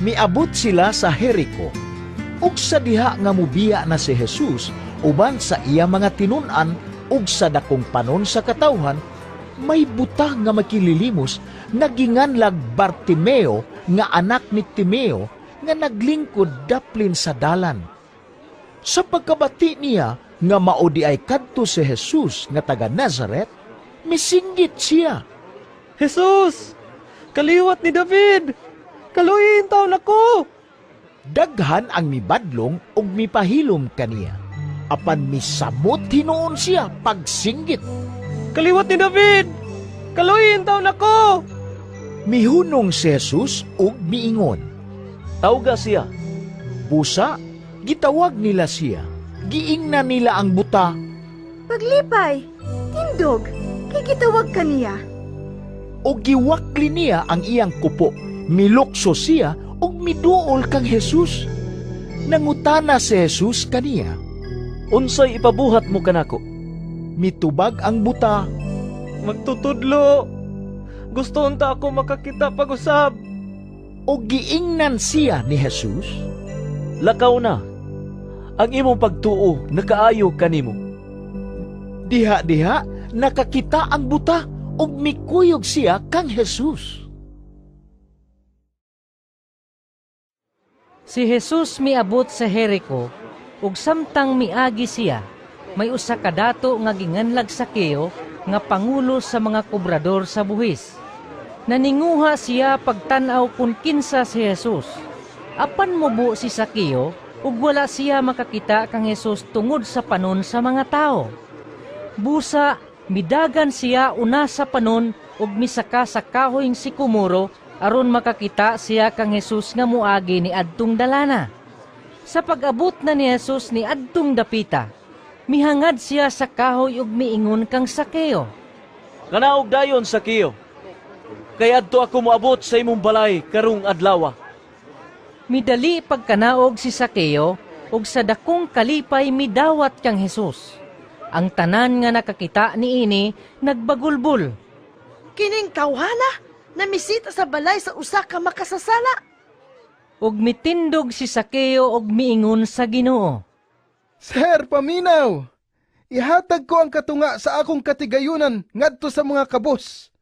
Miabot sila sa Jericho. Ug sa diha nga mubiya na si Jesus uban sa iya mga tinun-an ug sa dakong panon sa katawhan, may buta nga makililimos nga ginganlag Bartimeo nga anak ni Timeo nga naglingkod daplin sa dalan. Sa pagkabati niya nga mao di ay kadto si Jesus nga taga Nazaret, misinggit siya. Jesus! Kaliwat ni David! Kaluoyi intawon ako! Daghan ang mibadlong ug mipahilom kaniya. Apan misamot hinuon siya pagsinggit. Kaliwat ni David! Kaluoyi intawon ako! Mihunong si Jesus ug miingon. Tawga siya. Busa, gitawag nila siya. Giingnan nila ang buta. Paglipay, tindog, kay gitawag ka niya. O giwakli niya ang iyang kupo. Milukso siya ug miduol kang Jesus. Nangutana si Jesus kaniya. Unsay ipabuhat mo kanako? Mitubag ang buta. Magtutudlo! Gusto unta ako makakita pag-usab. O giingnan siya ni Jesus. Lakaw na. Ang imong pagtuo nakaayo kanimo. Diha-diha nakakita ang buta ug mikuyog siya kang Jesus. Si Jesus miabot sa Jericho ug samtang miagi siya, may usa ka dato nga ginganlag Sakeo nga pangulo sa mga kobrador sa buhis. Naninguha siya pagtan-aw kun kinsa si Jesus. Apan mubo si Sakeo ug wala siya makakita kang Jesus tungod sa panon sa mga tawo. Busa midagan siya una sa panon ug misaka sa kahoyng sikomoro aron makakita siya kang Jesus nga muagi ni adtong dalana. Sa pag-abot na ni Jesus ni adtong dapita, mihangad siya sa kahoy ug miingon kang Sakeo. Kanaog dayon, Sakeo. Kay adto ako moabot sa imong balay karong adlawa. Midali pagkanaog si Sakeo ug sa dakong kalipay midawat kang Jesus. Ang tanan nga nakakita niini nagbagulbul. Kining tawhana namisita sa balay sa usa ka makasasala. Ug mitindog si Sakeo og miingon sa Ginoo. Sir, paminaw! Ihatag ko ang katunga sa akong katigayunan ngadto sa mga kabos.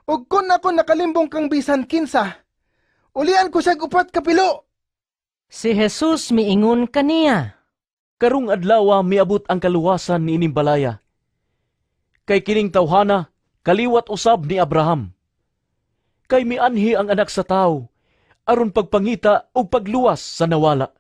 Ug kun ako nakalimbong kang bisan kinsa, ulian ko siyag 4 ka pilo. Si Jesus miingon kaniya. Karong adlawa miabot ang kaluwasan niining balaya. Kay kining tawhana kaliwat usab ni Abraham. Kay mianhi ang anak sa tawo aron pagpangita ug pagluwas sa nawala.